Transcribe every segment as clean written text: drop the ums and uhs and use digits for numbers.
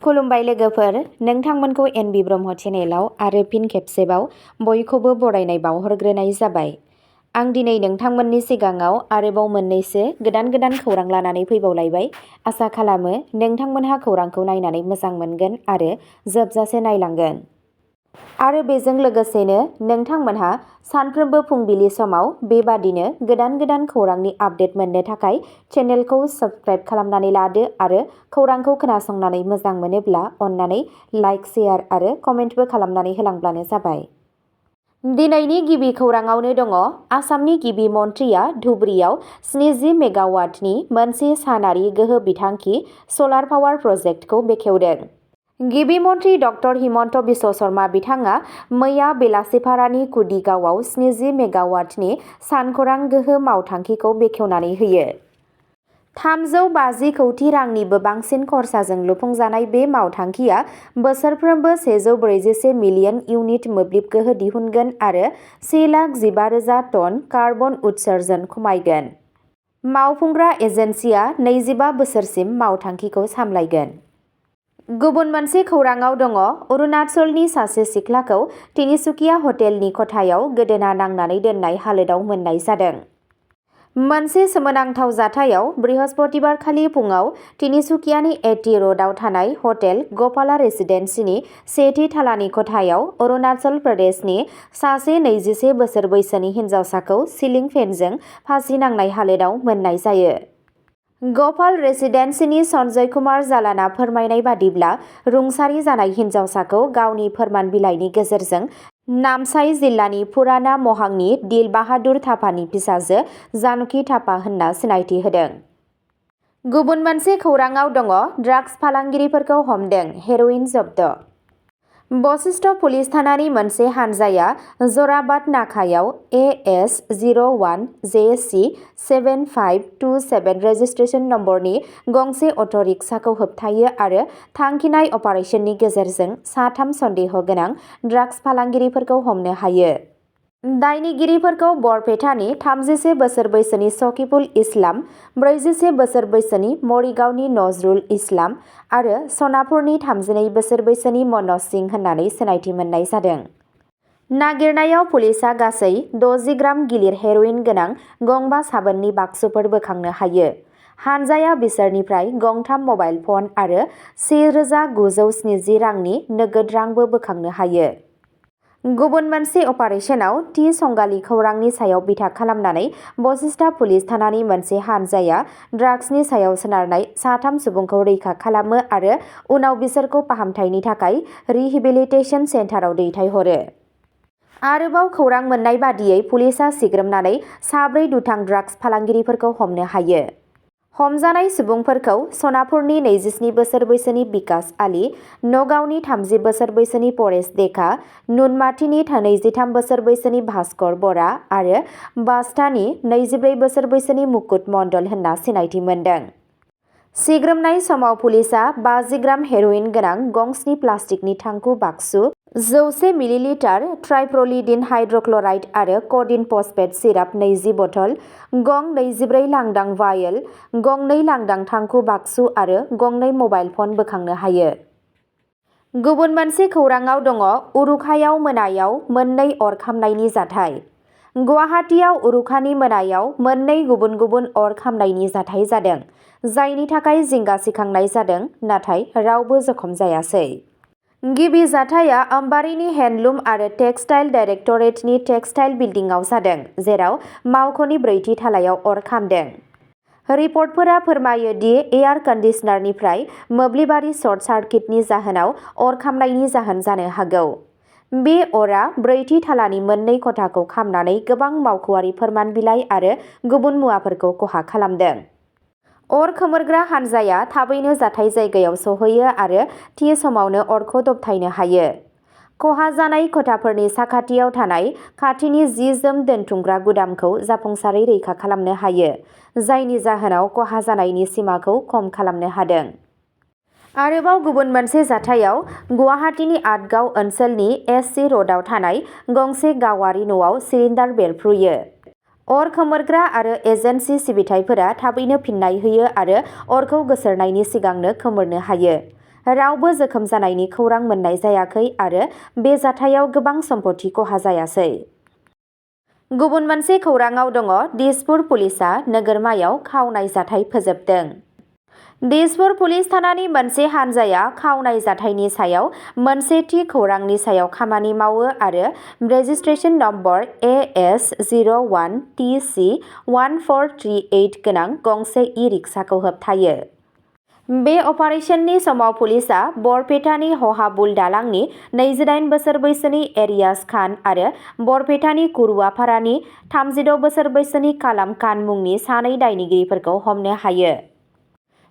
खुलुमबाय लोगोफोर, नोंथांमोनखौ एनबि ब्रह्म चेनेलाव आरो फिन खेबसेबाव बयखौबो बरायनाय बावहरग्रोनाय जाबाय। आं दिनै नोंथांमोननि सिगाङाव आरोबाव मोननैसो गोदान खौरां लानानै फैबावलायबाय। आसा खालामो नोंथांमोनहा खौरांखौ नायनानै मोजां मोनगोन आरो जोबजासे नायलांगोन। आरो बेजों लोगोसेनो नोंथांमोनहा सानफ्रोमबो फुंबिलि समाव बेबादिनो गोदान खौरांनि आपडेट मोननो थाखाय चेनेलखौ साबस्क्राइब खालामनानै लादो आरो खौरांखौ खोनासंनानै मोजां मोनोब्ला अन्नानै लाइक, शेयार आरो कमेन्टबो खालामनानै होलांब्लानो जाबाय। दिनैनि गिबि खौराङावनो दङ आसामनि गिबि मन्थ्रिया धुबुरीयाव 70 मेगावाटनि मोनसे सानारि गोहो बिथांखि सलार पावार प्रजेक्टखौ बेखेवदों। गिबि मन्थ्रि डक्टर हिमन्त बिश्व शर्मा बिथाङा मैया बेलासिफारानि कुदिगावआव 70 मेगावाटनि सानखरां गोहो मावथांखिखौ बेखेवनानै होयो। 350 कौटि रांनिबो बांसिन खरसाजों लुफुंजानाय बे मावथांखिया बोसोरफ्रोमबो 141 मिलियन इउनिट मोब्लिब गोहो दिहुनगोन आरो 1,15,000 टन कार्बन उत्सर्जन खमायगोन। मावफुंग्रा एजेन्सिया 25 बोसोरसिम मावथांखिखौ सामलायगोन। गुबुन मोनसे खौराङाव दङ अरुणाचलनि सासे सिख्लाखौ तिनिसुकिया हटेलनि खथायाव गोदोना नांनानै दोननाय हालोदाव मोननाय जादों। मोनसे सोमोनांथाव जाथायाव बृहस्पतिबारखालि फुङाव तिनिसुकियानि एटी र'डआव थानाय हटेल गपाला रेसिडेन्सिनि सेथि थालानि खथायाव अरुणाचल प्रदेशनि सासे 21 बोसोर बैसोनि हिन्जावसाखौ सिलिं फेनजों फासि नांनाय हालोदाव मोननाय जायो। गपाल रेसिडेन्सिनि सन्जय कुमार जालाना फोरमायनाय बादिब्ला रुंसारि जानाय हिन्जावसाखौ गावनि फोरमान बिलाइनि गेजेरजों नामसाई जिल्लानि पुराना महांनि दिल बाहादुर थापानि फिसाजो जानकि थापा होनना सिनायथि होदों। गुबुन मोनसे खौराङाव दङ ड्राग्स फालांगिरिफोरखौ हमदों, हेर'इन जब्द। बशिष्ठ पुलिस थानानि मोनसे हानजाया जराबाद नाकायाव AS01 JC 7527 रेजिस्ट्रेशन नम्बरनि गंसे अट' रिक्साखौ होबथायो आरो थांखिनाय अपारेशननि गेजेरजों 3 सन्देह गोनां ड्राग्स फालांगिरिफोरखौ हमनो हायो। दायनिगिरिफोरखौ बरपेटानि 31 बोसोर बैसोनि सकिबुल इस्लाम, 41 बोसोर बैसोनि मरिगावनि नजरुल इस्लाम आरो सनापुरनि 32 बोसोर बैसोनि मनज सिंह होननानै सिनायथि मोननाय जादों। नागिरनायाव पुलिसआ गासै 60 ग्राम गिलिर हेर'इन गोनां गंबा साबोननि बाक्सुफोर बोखांनो हायो। हानजाया बिसोरनिफ्राय गंथाम मबाइल फन आरो 1,970 रांनि नोगोद रांबो बोखांनो हायो। गुबुन मोनसे अपारेशनाव टि संगालि खौरांनि सायाव बिथा खालामनानै बशिष्ठ पुलिस थानानि मोनसे हानजाया ड्राग्सनि सायाव सोनारनाय 3 सुबुंखौ रैखा खालामो आरो उनाव बिसोरखौ फाहामथायनि थाखाय रिहेबिलिटेशन सेन्टाराव दैथायहरो। आरोबाव खौरां मोननाय बादियै पुलिसआ सिग्रोमनानै 4 दुथां ड्राग्स फालांगिरिफोरखौ हमनो हायो। हमजानाय सुबुंफोरखौ सनापुरनि 27 बोसोर बैसोनि बिकास आली, नगावनि 30 बोसोर बैसोनि परेश देखा, नुनमाथिनि 23 बोसोर बैसोनि भास्कर बरा आरो बास्तानि 24 बोसोर बैसोनि मुकुट मण्डल होनना सिनायथि मोन्दों। सिग्रोमनाय समाव पुलिसआ 50 ग्राम हेर'इन गोनां गंस्नि प्लास्टिकनि थांखु बाक्सु, 100 मिलिलिटार ट्राइफ्रलिडिन हाइड्रक्लराइड आरो क'डिन फस्फेट सिराप 20 बथल, गं 24 लांदां वायल, गंनै लांदां थांखु बाक्सु आरो गंनै मबाइल फन बोखांनो हायो। गुबुन मोनसे खौराङाव दङ उरुखायाव मोनायाव मोननै अर खामनायनि जाथाय। गुवाहाटीआव उरुखानि मोनायाव मोननै गुबुन अर खामनायनि जाथाय जादों, जायनि थाखाय जिंगा सिखांनाय जादों, नाथाय रावबो जखम जायासै। गिबि जाथाया अम्बारीनि हेन्डलुम आरो टेक्सटाइल डाइरेक्टरेटनि टेक्सटाइल बिल्डिंआव जादों, जेराव मावख'नि 4थि थालायाव अर खामदों। रिपर्टफोरा फोरमायो दि एयार कन्डिशनारनिफ्राय मोब्लिबारि सर्ट सार्किटनि जाहोनाव अर खामनायनि जाहोन जानो हागौ। बे अरा 4थि थालानि मोननै खथाखौ खामनानै गोबां मावख'आरि फोरमान बिलाइ आरो गुबुन मुवाफोरखौ खहा खालामदों। अर खोमोरग्रा हानजाया थाबैनो जाथाय जायगायाव सौहैयो आरो थि समावनो अरखौ दबथायनो हायो। खहा जानाय खथाफोरनि साखाथियाव थानाय खाथिनि जि-जोम दोनथुमग्रा गुदामखौ जाफुंसारै रैखा खालामनो हायो, जायनि जाहोनाव खहा जानायनि सिमाखौ खम खालामनो हादों। आरोबाव गुबुन मोनसे जाथायाव गुवाहाटीनि आटगाव ओनसोलनि SC र'डआव थानाय गंसे गावारि न'आव सिलिन्डार बेरफ्रुयो। अर खोमोरग्रा आरो एजेन्सि सिबिथाइफोरा थाबैनो फिन्नाय होयो आरो अरखौ गोसारनायनि सिगांनो खोमोरनो हायो। रावबो जोखोम जानायनि खौरां मोननाय जायाखै आरो बे जाथायाव गोबां सम्पथि खहा जायासै। गुबुन मोनसे खौराङाव दङ दिसपुर पुलिसआ नोगोरमायाव खावनाय जाथाय फोजोबदों। दिसपुर पुलिस थानानि मोनसे हानजाया खावनाय जाथायनि सायाव मोनसे थि खौरांनि सायाव खामानि मावो आरो रेजिस्ट्रेशन नम्बर AS01TC1438 गोनां गंसे ई-रिक्साखौ होबथायो। बे अपारेशननि समाव पुलिसआ बरपेटानि हहाबुल दालांनि 28 बोसोर बैसोनि एरियाज खान आरो बरपेटानि कुरुवापारानि 36 बोसोर बैसोनि कालाम खान मुंनि सानै दायनिगिरिफोरखौ हमनो हायो।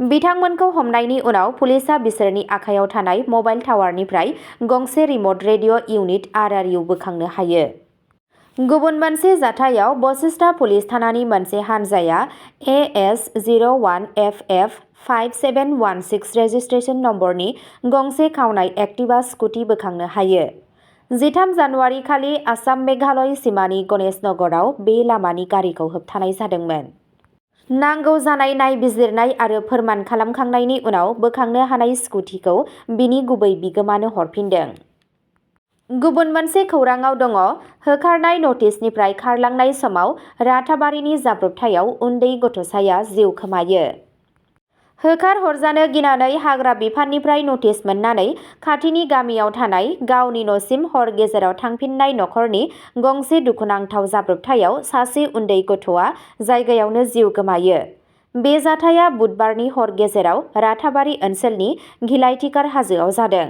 बिथांमोनखौ हमनायनि उनाव पुलिसआ बिसोरनि आखायाव थानाय मबाइल टावारनिफ्राय गंसे रिमट रेडिअ' इउनिट RRU बोखांनो हायो। गुबुन मोनसे जाथायाव बशिष्टा पुलिस थानानि मोनसे हानजाया AS01FF5716 रेजिस्ट्रेशन नम्बरनि गंसे खावनाय एक्टिभा स्कुटि बोखांनो हायो। 13 जानुवारि खालि आसाम मेघालय सिमानि गणेशनगरआव बे लामानि गारिखौ होबथानाय जादोंमोन। नांगौ जानाय नायबिजिरनाय आरो फोरमान खालामखांनायनि उनाव बोखांनो हानाय स्कुटिखौ बिनि गुबै बिगोमानो हरफिनदों। गुबुन मोनसे खौराङाव दङ होखारनाय नटिसनिफ्राय खारलांनाय समाव राथाबारिनि जाब्रबथायाव उन्दै गथ'साया जिउ खोमायो। होखार हरजानो गिनानै हाग्रा बिफाननिफ्राय नटिस मोननानै खाथिनि गामियाव थानाय गावनि न'सिम हर गेजेराव थांफिननाय नखरनि गंसे दुखुनांथाव जाब्रबथायाव सासे उन्दै गथ'आ जायगायावनो जिउ गोमायो। बे जाथाया बुधबारनि हर गेजेराव राथाबारि ओनसोलनि घिलाइटिकार हाजोआव जादों।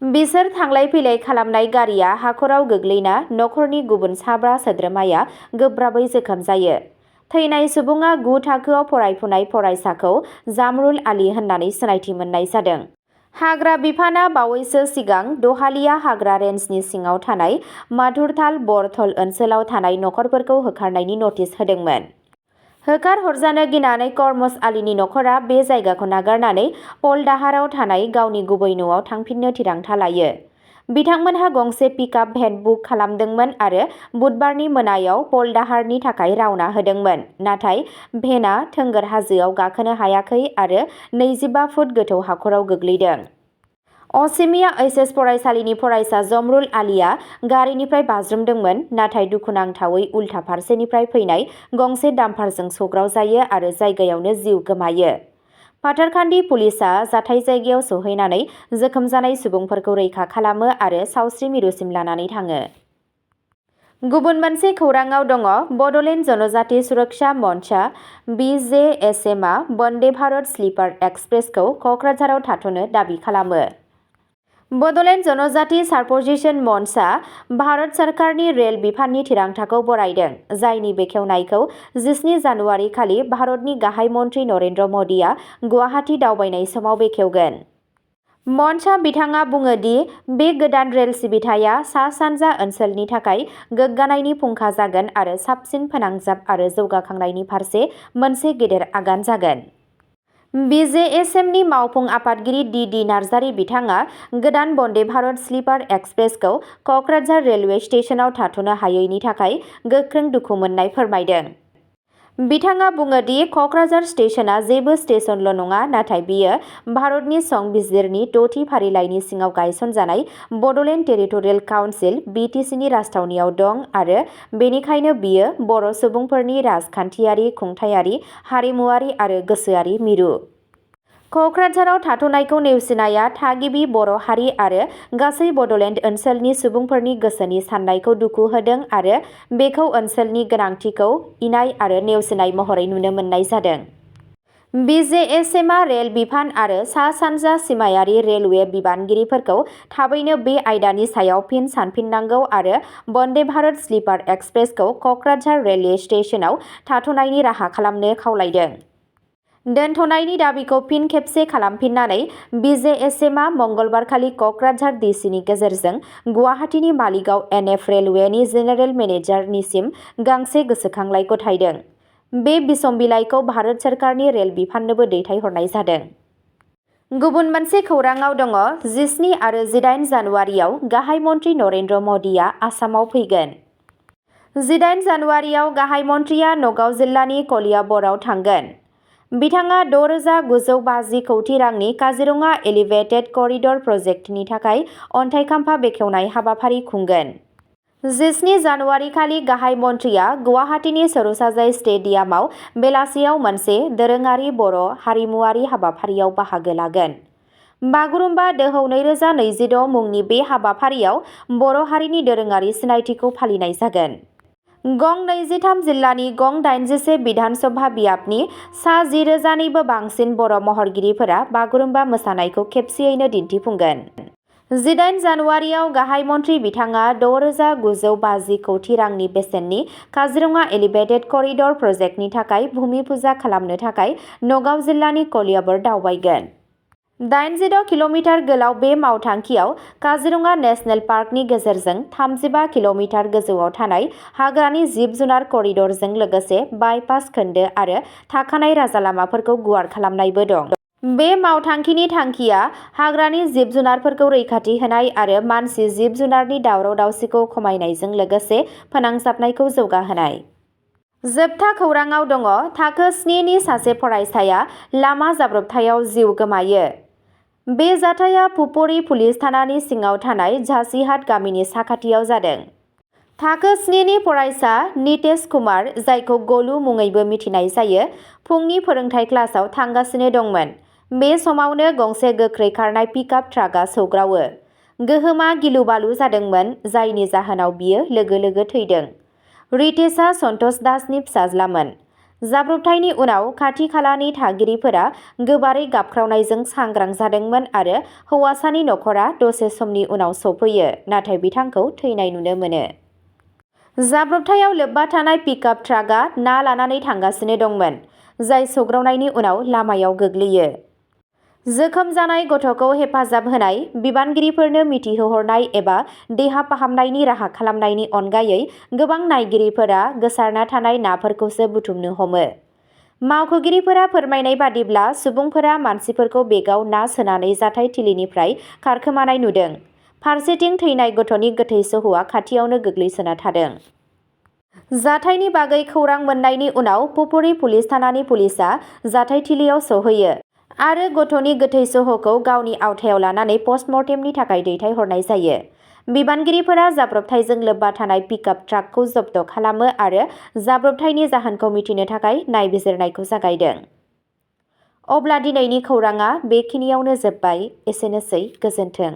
बिसोर थांलाय फैलाय खालामनाय गारिया हाखराव गोग्लैना नखरनि गुबुन साब्रा सोद्रोमाया गोब्राबै जोखोम जायो। थैनाय सुबुङा 9 थाखोआव फरायफुनाय फरायसाखौ जामरुल आली होननानै सिनायथि मोननाय जादों। हाग्रा बिफाना बावैसो सिगां दहालिया हाग्रा रेन्जनि सिङाव थानाय माधुरथाल बरथल ओनसोलाव थानाय नखरफोरखौ होखारनायनि नटिस होदोंमोन। होखार हरजानो गिनानै करमस आलीनि नखरा बे जायगाखौ नागारनानै पलदाहाराव थानाय गावनि गुबै न'आव थांफिननो थिरांथा लायो। बिथांमोनहा गंसे पिकआप भेन बुक खालामदोंमोन आरो बुधबारनि मोनायाव पलदाहारनि थाखाय रावना होदोंमोन, नाथाय भेनआ थोंगोर हाजोआव गाखोनो हायाखै आरो 25 फुट गोथौ हाखराव गोग्लैदों। असिमिया ऐचएस फरायसालिनि फरायसा जमरुल आलीआ गारिनिफ्राय बाज्रुमदोंमोन, नाथाय दुखुनांथावै उल्था फारसेनिफ्राय फैनाय गंसे डाम्पारजों सौग्राव जायो आरो जायगायावनो जिउ गोमायो। पाथारकान्दी पुलिसआ जाथाय जायगायाव सौहैनानै जोखोम जानाय सुबुंफोरखौ रैखा खालामो आरो सावस्रि मिरुसिम लानानै थाङो। गुबुन मोनसे खौराङाव दङ बड'लेण्ड जनजाति सुरक्षा मन्चआ BJSMआ वन्दे भारत स्लिपार एक्सप्रेसखौ क'क्राझाराव थाथ'नो दाबि खालामो। बड'लेण्ड जनजाति सारप'जिशन मन्चआ भारत सरकारनि रेल बिफाननि थिरांथाखौ बरायदों, जायनि बेखेवनायखौ 17 जानुवारि खालि भारतनि गाहाय मन्थ्रि नरेन्द्र मदिआ गुवाहाटी दावबायनाय समाव बेखेवगोन। मन्चआ बिथाङा बुङो दि बे गोदान रेल सिबिथाया सा-सानजा ओनसोलनि थाखाय गोग्गानायनि फुंखा जागोन आरो साबसिन फोनांजाब आरो जौगाखांनायनि फारसे मोनसे गेदेर आगान जागोन। BJSMनि मावफुं आफादगिरि DD नार्जारी बिथाङा गोदान वन्दे भारत स्लिपार एक्सप्रेसखौ क'क्राझार रेलवे स्टेशनाव थाथ'नो हायैनि थाखाय गोख्रों दुखु मोननाय फोरमायदों। बिथाङा बुङो दि क'क्राझार स्टेशनआ जेबो स्टेशनल' नङा, नाथाय बेयो भारतनि संबिजिरनि 6थि फारिलाइनि सिङाव गायसनजानाय बड'लेण्ड टेरिटरियेल काउन्सिल BTCनि राजथावनियाव दं आरो बेनिखायनो बेयो बर' सुबुंफोरनि राजखान्थियारि, खुंथायारि, हारिमुआरि आरो गोसोआरि मिरु। क'क्राझाराव थाथ'नायखौ नेवसिनाया थागिबि बर' हारि आरो गासै बड'लेण्ड ओनसोलनि सुबुंफोरनि गोसोनि साननायखौ दुखु होदों आरो बेखौ ओनसोलनि गोनांथिखौ इनाय आरो नेवसिनाय महरै नुनो मोननाय जादों। BJSMआ रेल बिफान आरो सा-सानजा सिमायारि रेलवे बिबानगिरिफोरखौ थाबैनो बे आयदानि सायाव फिन सानफिननांगौ आरो वन्दे भारत स्लिपार एक्सप्रेसखौ क'क्राझार रेलवे स्टेशनाव थाथ'नायनि राहा खालामनो खावलायदों। दोनथ'नायनि दाबिखौ फिन खेबसे खालामफिननानै BJSMआ मंगलबारखालि क'क्राझार DCनि गेजेरजों गुवाहाटीनि मालिगाव NF रेलवेनि जेनेरेल मेनेजारनिसिम गांसे गोसोखांलाइ गथायदों। बे बिसम्बिलाइखौ भारत सरकारनि रेल बिफाननोबो दैथायहरनाय जादों। गुबुन मोनसे खौराङाव दङ 17 आरो 18 जानुवारियाव गाहाय मन्थ्रि नरेन्द्र मदिआ आसामाव फैगोन। 18 जानुवारियाव गाहाय मन्थ्रिया नगाव जिल्लानि कलियाबरआव थांगोन। बिथाङा 6,950 कौटि रांनि काजिरङा एलिभेटेड करिडर प्रजेक्टनि थाखाय अन्थाइ खाम्फा बेखेवनाय हाबाफारि खुंगोन। 17 जानुवारि खालि गाहाय मन्थ्रिया गुवाहाटीनि सरुसाजाइ स्टेडियामाव बेलासियाव मोनसे दोरोङारि बर' हारिमुआरि हाबाफारियाव बाहागो लागोन। बागुरुम्बा दोहौ 2026 मुंनि बे हाबाफारियाव बर' हारिनि दोरोङारि सिनायथिखौ फालिनाय जागोन। गं 23 जिल्लानि गं 81 बिधान सभा बियाबनि सा 10,000निबो बांसिन बर' महरगिरिफोरा बागुरुम्बा मोसानायखौ खेबसेयैनो दिन्थिफुंगोन। 18 जानुवारियाव गाहाय मन्थ्रि बिथाङा 6,950 कौटि रांनि बेसेननि काजिरङा एलिभेटेड करिडर प्रजेक्टनि थाखाय भुमि पुजा खालामनो थाखाय नगाव जिल्लानि कलियाबर दावबायगोन। 86 किल'मिटार गोलाव बे मावथांखियाव काजिरङा नेशनेल पार्कनि गेजेरजों 35 किल'मिटार गोजौआव थानाय हाग्रानि जिब-जुनार करिडरजों लोगोसे बाइपास खोन्दो आरो थाखानाय राजालामाफोरखौ गुवार खालामनायबो दं। बे मावथांखिनि थांखिया हाग्रानि जिब-जुनारफोरखौ रैखाथि होनाय आरो मानसि जिब-जुनारनि दावराव-दावसिखौ खमायनायजों लोगोसे फोनांजाबनायखौ जौगाहोनाय। जोबथा खौराङाव दङ थाखो 7 नि सासे फरायसाया लामा जाब्रबथायाव जिउ गोमायो। बे जाथाया पुपरि पुलिस थानानि सिङाव थानाय झासिहाट गामिनि साखाथियाव जादों। थाखो 7 नि फरायसा नितेश कुमार, जायखौ गलु मुङैबो मिथिनाय जायो, फुंनि फोरोंथाय क्लासाव थांगासिनो दंमोन। बे समावनो गंसे गोख्रै खारनाय पिकआप ट्राकआ सौग्रावो। गोहोमा गिलु-बालु जादोंमोन, जायनि जाहोनाव बियो लोगो-लोगो थैदों। रितेशआ सन्तोष दासनि फिसाज्लामोन। जाब्रबथायनि उनाव खाथि-खालानि थागिरिफोरा गोबारै गाबख्रावनायजों सांग्रां जादोंमोन आरो हौवासानि नखरा दसे समनि उनाव सफैयो, नाथाय बिथांखौ थैनाय नुनो मोनो। जाब्रबथायाव लोब्बा थानाय पिकआप ट्राकआ ना लानानै थांगासिनो दंमोन, जाय सौग्रावनायनि उनाव लामायाव गोग्लैयो। जोखोम जानाय गथ'खौ हेफाजाब होनाय, बिबानगिरिफोरनो मिथिहोहरनाय एबा देहा फाहामनायनि राहा खालामनायनि अनगायै गोबां नायगिरिफोरा गोसारना थानाय नाफोरखौसो बुथुमनो हमो। मावख'गिरिफोरा फोरमायनाय बादिब्ला सुबुंफोरा मानसिफोरखौ बेगआव ना सोनानै जाथायथिलिनिफ्राय खारखोमानाय नुदों। फारसेथिं थैनाय गथ'नि गोथै सह'आ खाथियावनो गोग्लैसोना थादों। जाथायनि बागै खौरां मोननायनि उनाव पुपरि पुलिस थानानि पुलिसआ जाथायथिलियाव सौहैयो आरो गथ'नि गोथै सह'खौ गावनि आवथायाव लानानै पस्टमर्टेमनि थाखाय दैथायहरनाय जायो। बिबानगिरिफोरा जाब्रबथायजों लोब्बा थानाय पिकआप ट्राकखौ जब्द खालामो आरो जाब्रबथायनि जाहोनखौ मिथिनो थाखाय नायबिजिरनायखौ जागायदों। अब्ला दिनैनि खौराङा बेखिनियावनो जोबबाय। एसेनोसै, गोजोन्थों।